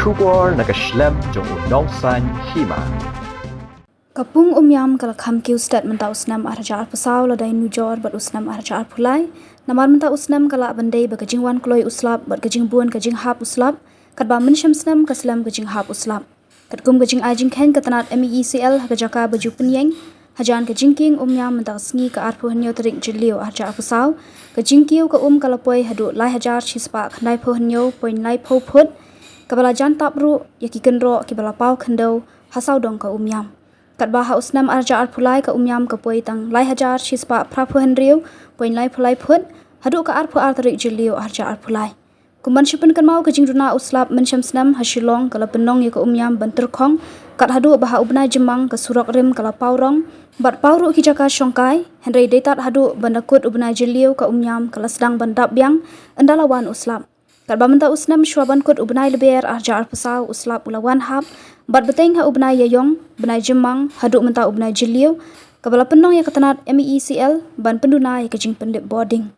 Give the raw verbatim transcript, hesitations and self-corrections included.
Khubor na ka shlem jong u nongsan hima. Ka pung Umiam ka la kham kiew stet mynta u snem ar hajar arphew saw lada i nujor bad u snem ar hajar arphew lai. Namar mynta u snem ka lah ban dei ba ka jingwan kloi u slap bad ka jingbun ka jinghap u slap. Katba mynshem snem ka slem ka jinghap u slap. Katkum ka jingai jingkheiñ ka tnat M E E C L ha ka jaka ba ju pynïeng, hajan ka jingkieng Umiam mynta ka sngi ka arphew hynñiew tarik Jylliew ar hajar arphew saw, ka jingkiew ka um ka la poi haduh lai hajar shispah khyndaiphew hynñiew point laiphew phut, kaba la jan tap ruh ïa ki kynroh kiba la paw khyndew ha sawdong ka Umiam. Katba ha u snem ar hajar arphew lai ka Umiam ka poi tang lai hajar shispah phraphew hynriew point laiphew lai phut, haduh ka arphew ar tarik Jylliew ar hajar arphew lai. Kum ban shu pynkynmaw ka jingduna u slap mynshem snem ha Shillong ka la pynlong ïa ka Umiam ban tyrkhong, kat haduh ba ha u bnai Jymmang ka surok rim ka la paw rong, bad paw ruh ki jaka shongkai, hynrei dei tad haduh ban da kut u bnai Jylliew ka Umiam ka la sdang ban dap biang, ynda la wan u slap. Katba mynta u snem shuwa ban kut u bnai Lber ar hajar arphew saw u slap u la wan hap, bad bteng ha u bnai Ïaïong, bnai Jymmang, haduh mynta u bnai Jylliew, kaba la pynlong ïa ka tnat M E E C L ban pynduna ïa ka jingpynlip bording.